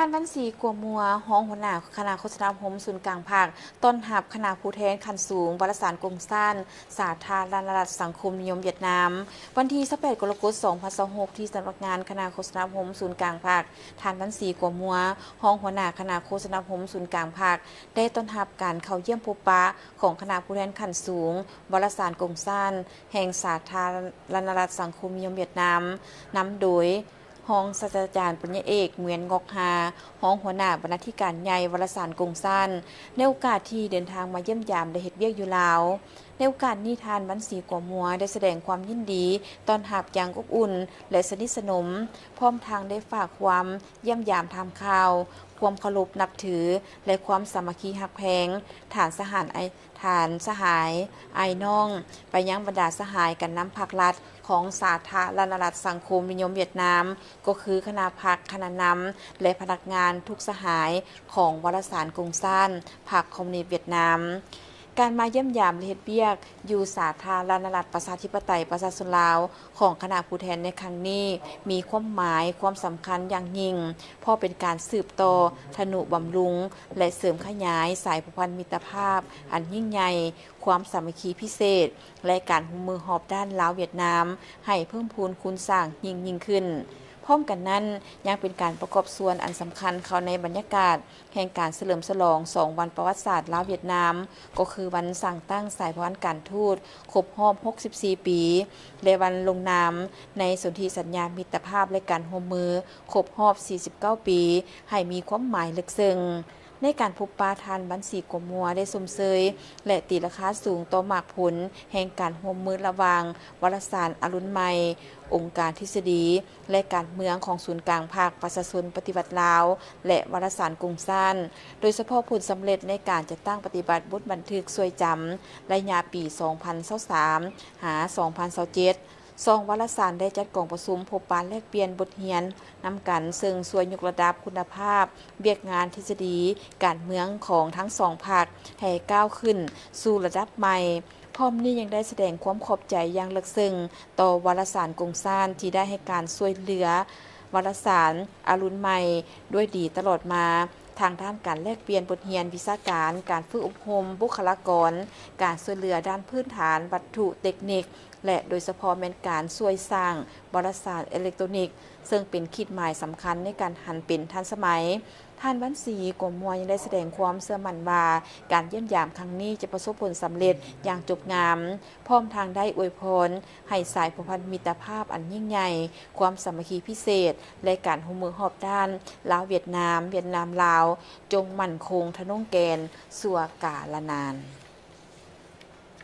ທ່ານ ວັນສີ ກົວມົວ ຮອງຫົວໜ້າຄະນະໂຄສະນາອົບຮົມສູນກາງພັກ ຕ້ອນຮັບຄະນະຜູ້ແທນຂັ້ນສູງວາລະສານກົງຊານ ສາທາລະນະລັດສັງຄົມນິຍົມຫວຽດນາມ. ວັນທີຊາວແປດ ກໍລະກົດ ສອງພັນຊາວຫົກ ທີ່ສຳນັກງານຄະນະໂຄສະນາອົບຮົມສູນກາງພັກ, ທ່ານ ວັນສີ ກົວມົວ ຮອງຫົວໜ້າຄະນະໂຄສະນາອົບຮົມສູນກາງພັກ ໄດ້ຕ້ອນຮັບການເຂົ້າຢ້ຽມພົບປະຂອງຄະນະຜູ້ແທນຂັ້ນສູງວາລະສານກົງຊານ ແຫ່ງສາທາລະນະລັດສັງຄົມນິຍົມຫວຽດນາມ, ນຳໂດຍຮອງສາດສະດາຈານ ປັນຍາເອກ ຫງວຽນ ງອກຮາ, ຮອງຫົວໜ້າບັນນາທິການໃຫຍ່ວາລະສານກົງຊານ ໃນໂອກາດທີ່ເດີນທາງມາຢ້ຽມຢາມ ແລະ ເຮັດວຽກຢູ່ລາວ. ໃນໂອກາດນີ້, ທ່ານ ວັນສີ ກົວມົວ ໄດ້ສະແດງຄວາມຍິນດີຕ້ອນຮັບຢ່າງອົບອຸ່ນ ແລະ ສະໜິດສະໜົມ, ພ້ອມທັງໄດ້ຝາກຄວາມຢ້ຽມຢາມຖາມຂ່າວ, ຄວາມເຄົາລົບນັບຖື ແລະ ຄວາມສາມັກຄີຮັກແພງ ທ່ານສະຫາຍໄອ ທ່ານສະຫາຍອ້າຍນ້ອງ ໄປຍັງບັນດາສະຫາຍການນຳພັກລັດຂອງສາທາລະນະລັດສັງຄົມນິຍົມຫວຽດນາມ, ກໍຄືຄະນະພັກ, ຄະນະນຳ ແລະ ພະນັກງານທຸກສະຫາຍຂອງວາລະສານກົງຊານ ພັກຄອມມູນິດຫວຽດນາມ. ການມາຢ້ຽມຢາມ ແລະ ເຮັດວຽກຢູ່ສາທາລະນະລັດປະຊາທິປະໄຕປະຊາຊົນລາວຂອງຄະນະຜູ້ແທນໃນຄັ້ງນີ້ ມີຄວາມໝາຍຄວາມສຳຄັນຢ່າງຍິ່ງ, ເພາະເປັນການສືບຕໍ່ທະນຸບຳລຸງ ແລະ ເສີມຂະຫຍາຍສາຍພົວພັນມິດຕະພາບອັນຍິ່ງໃຫຍ່, ຄວາມສາມັກຄີພິເສດ ແລະ ການຮ່ວມມືຮອບດ້ານລາວ-ຫວຽດນາມ ໃຫ້ເພີ່ມພູນຄູນສ້າງຍິ່ງໆຂຶ້ນ. ພ້ອມກັນນັ້ນ, ຍັງເປັນການປະກອບສ່ວນອັນສຳຄັນເຂົ້າໃນບັນຍາກາດ ແຫ່ງການສະເຫຼີມສະຫຼອງສອງວັນປະຫວັດສາດລາວ-ຫວຽດນາມ, ກໍຄືວັນສ້າງຕັ້ງສາຍພັນການທູດຄົບຮອບຫົກສິບສີ່ປີ ແລະ ວັນລົງນາມໃນສົນທິສັນຍາມິດຕະພາບ ແລະ ການຮ່ວມມືຄົບຮອບສີ່ສິບເກົ້າປີ ໃຫ້ມີຄວາມໝາຍເລິກເຊິ່ງ. ໃນການພົບປະ, ທ່ານ ວັນສີ ກົວມົວ ໄດ້ຊົມເຊີຍ ແລະ ຕີລາຄາສູງຕໍ່ໝາກຜົນແຫ່ງການຮ່ວມມືລະຫວ່າງວາລະສານອາລຸນໃໝ່, ອົງການທິສດີ ແລະ ການເມືອງຂອງສູນກາງພັກປະຊາຊົນປະຕິວັດລາວ ແລະ ວາລະສານກົງຊານ, ໂດຍສະເພາະຜົນສຳເລັດໃນການຈັດຕັ້ງປະຕິບັດບົດບັນທຶກຊ່ວຍຈຳໄລຍະປີສອງພັນຊາວສາມ ຫາ ສອງພັນຊາວເຈັດ. ສອງວາລະສານໄດ້ຈັດກອງປະຊຸມພົບປະແລກປ່ຽນບົດຮຽນນຳກັນ, ເຊິ່ງຊ່ວຍຍົກລະດັບຄຸນນະພາບວຽກງານທິສດີການເມືອງຂອງທັງສອງພັກໃຫ້ກ້າວຂຶ້ນສູ່ລະດັບໃໝ່. ພ້ອມນີ້ຍັງໄດ້ສະແດງຄວາມຂອບໃຈຢ່າງເລິກເຊິ່ງຕໍ່ວາລະສານກົງຊານທີ່ໄດ້ໃຫ້ການຊ່ວຍເຫຼືອວາລະສານອາລຸນໃໝ່ດ້ວຍດີຕະຫຼອດມາ, ທາງດ້ານການແລກປ່ຽນບົດຮຽນວິຊາການ, ການຝຶກອົບຮົມບຸກຄະລາກອນ, ການຊ່ວຍເຫຼືອດ້ານພື້ນຖານວັດຖຸເຕັກນິກ ແລະ ໂດຍສະເພາະແມ່ນການຊ່ວຍສ້າງວາລະສານເອເລັກໂຕຣນິກ, ເຊິ່ງເປັນຂີດໝາຍສຳຄັນໃນການຫັນເປັນທັນສະໄໝ. ທ່ານ ວັນສີ ກົວມົວ ຍັງໄດ້ສະແດງຄວາມເຊື່ອໝັ້ນວ່າ ການຢ້ຽມຢາມຄັ້ງນີ້ຈະປະສົບຜົນສຳເລັດຢ່າງຈົບງາມ, ພ້ອມທັງໄດ້ອວຍພອນໃຫ້ສາຍພົວພັນມິດຕະພາບອັນຍິ່ງໃຫຍ່, ຄວາມສາມັກຄີພິເສດ ແລະ ການຮ່ວມມືຮອບດ້ານລາວ-ຫວຽດນາມ, ຫວຽດນາມ-ລາວ ຈົ່ງໝັ້ນຄົງທະນົງແກ່ນຊົ່ວກາລະນານ.